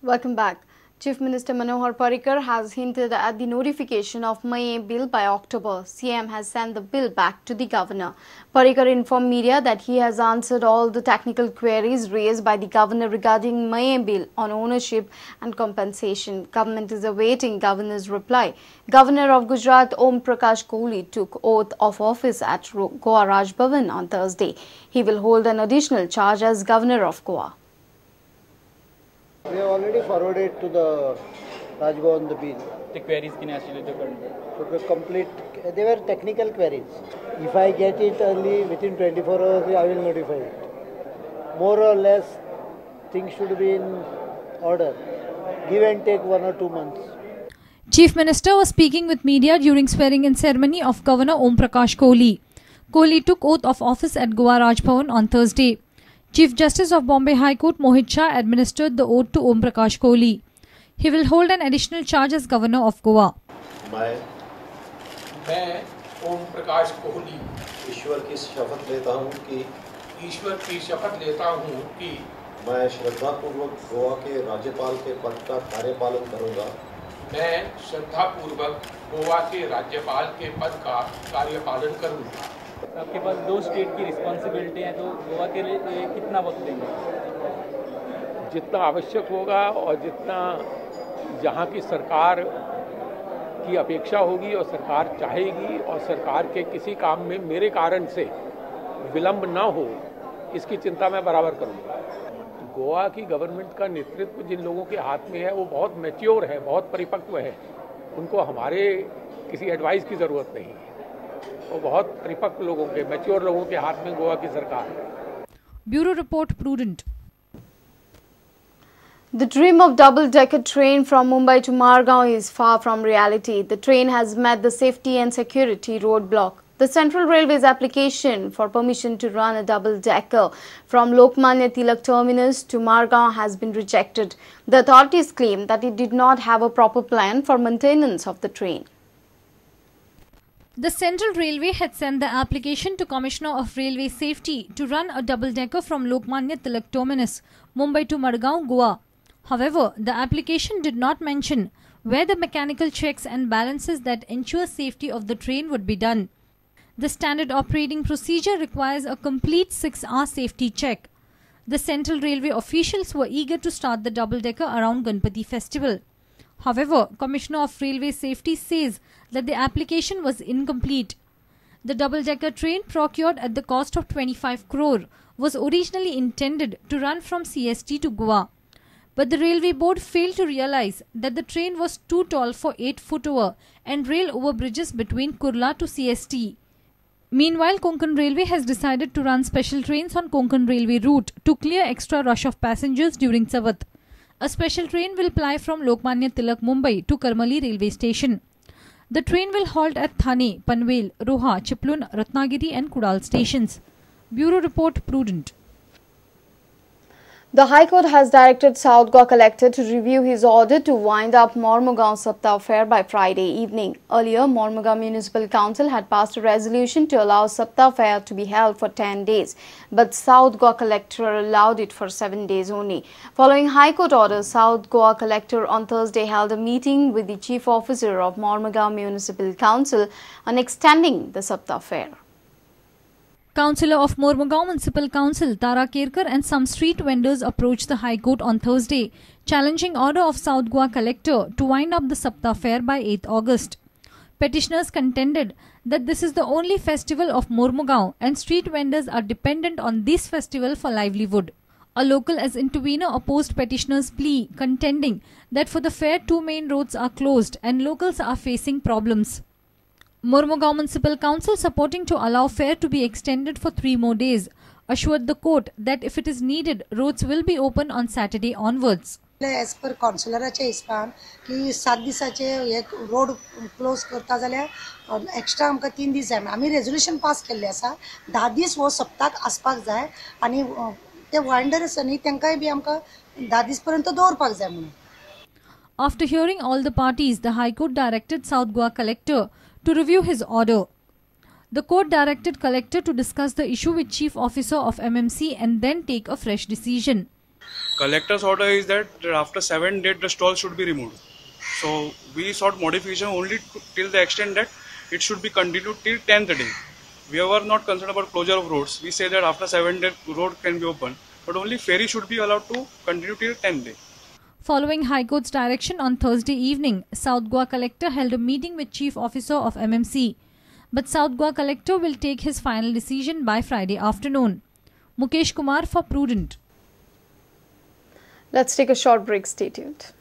Welcome back. Chief Minister Manohar Parrikar has hinted at the notification of Maye bill by October. CM has sent the bill back to the governor. Parrikar informed media that he has answered all the technical queries raised by the governor regarding Maye bill on ownership and compensation. Government is awaiting governor's reply. Governor of Gujarat Om Prakash Kohli took oath of office at Goa Raj Bhavan on Thursday. He will hold an additional charge as governor of Goa. We have already forwarded to the Raj Bhavan the bill. The queries can actually the complete, they were technical queries. If I get it early, within 24 hours, I will notify it. More or less, things should be in order. Give and take 1 or 2 months. Chief Minister was speaking with media during swearing-in ceremony of Governor Om Prakash Kohli. Kohli took oath of office at Goa Raj Bhavan on Thursday. Chief Justice of Bombay High Court Mohit Shah administered the oath to Om Prakash Kohli. He will hold an additional charge as Governor of Goa. मैं ओम प्रकाश कोहली ईश्वर की शपथ लेता हूँ कि मैं श्रद्धापूर्वक Goa K राज्यपाल के पद का कार्यपालन करूँगा। मैं श्रद्धापूर्वक गोवा के राज्यपाल के पद का कार्यपालन करूँगा। आपके पास 2 स्टेट की रिस्पॉन्सिबिलिटी है, तो गोवा के लिए कितना वक्त देंगे? जितना आवश्यक होगा और जितना यहाँ की सरकार की अपेक्षा होगी और सरकार चाहेगी और सरकार के किसी काम में मेरे कारण से विलंब ना हो, इसकी चिंता मैं बराबर करूँगा। गोवा की गवर्नमेंट का नेतृत्व जिन लोगों के हाथ में है वो बहुत मैच्योर है, बहुत परिपक्व है। उनको हमारे किसी एडवाइस की ज़रूरत नहीं है। वो बहुत परिपक्व लोगों के, मैच्योर लोगों के हाथ में गोवा की सरकार है। Bureau report, Prudent. The dream of double-decker train from Mumbai to Margao is far from reality. The train has met the safety and security roadblock. The Central Railway's application for permission to run a double-decker from Lokmanya Tilak Terminus to Margao has been rejected. The authorities claim that it did not have a proper plan for maintenance of the train. The Central Railway had sent the application to Commissioner of Railway Safety to run a double-decker from Lokmanya Tilak Terminus, Mumbai to Margao, Goa. However, the application did not mention where the mechanical checks and balances that ensure safety of the train would be done. The standard operating procedure requires a complete 6-hour safety check. The Central Railway officials were eager to start the double-decker around Ganpati festival. However, Commissioner of Railway Safety says that the application was incomplete. The double-decker train, procured at the cost of 25 crore, was originally intended to run from CST to Goa. But the railway board failed to realize that the train was too tall for 8 foot over and rail over bridges between Kurla to CST. Meanwhile, Konkan Railway has decided to run special trains on Konkan Railway route to clear extra rush of passengers during Chavath. A special train will ply from Lokmanya Tilak, Mumbai to Karmali railway station. The train will halt at Thane, Panvel, Roha, Chiplun, Ratnagiri and Kudal stations. Bureau Report, Prudent. The High Court has directed South Goa Collector to review his order to wind up Mormugao Saptah Fair by Friday evening. Earlier, Mormugao Municipal Council had passed a resolution to allow Saptah Fair to be held for 10 days, but South Goa Collector allowed it for 7 days only. Following High Court order, South Goa Collector on Thursday held a meeting with the Chief Officer of Mormugao Municipal Council on extending the Saptah Fair. Councillor of Mormugao Municipal Council Tara Kerkar and some street vendors approached the High Court on Thursday, challenging order of South Goa Collector to wind up the Saptah Fair by 8 August. Petitioners contended that this is the only festival of Mormugao and street vendors are dependent on this festival for livelihood. A local as intervener opposed petitioners' plea, contending that for the fair 2 main roads are closed and locals are facing problems. Mormugao Municipal Council, supporting to allow fair to be extended for 3 more days, assured the court that if it is needed, roads will be open on Saturday onwards. As per काउन्सिलराच्या हिसपान की 7 दिसाचे हे road close करता जाल्यार extra आमकां 3 दीस जाय. आमी रेजोल्युशन पास केल्लें आसा, 10 दीस हो सप्ताक आसपाक जाय आनी ते वांडर आसा न्ही तांकांय बी आमकां 10 दीस पर्यंत दवरपाक जाय म्हणून. After hearing all the parties, the High Court directed South Goa Collector to review his order. The court directed Collector to discuss the issue with Chief Officer of MMC and then take a fresh decision. Collector's order is that after 7 days the stall should be removed. So we sought modification only till the extent that it should be continued till 10th day. We were not concerned about closure of roads. We say that after 7 days road can be open, but only ferry should be allowed to continue till 10th day. Following High Court's direction on Thursday evening, South Goa Collector held a meeting with Chief Officer of MMC. But South Goa Collector will take his final decision by Friday afternoon. Mukesh Kumar for Prudent. Let's take a short break. Stay tuned.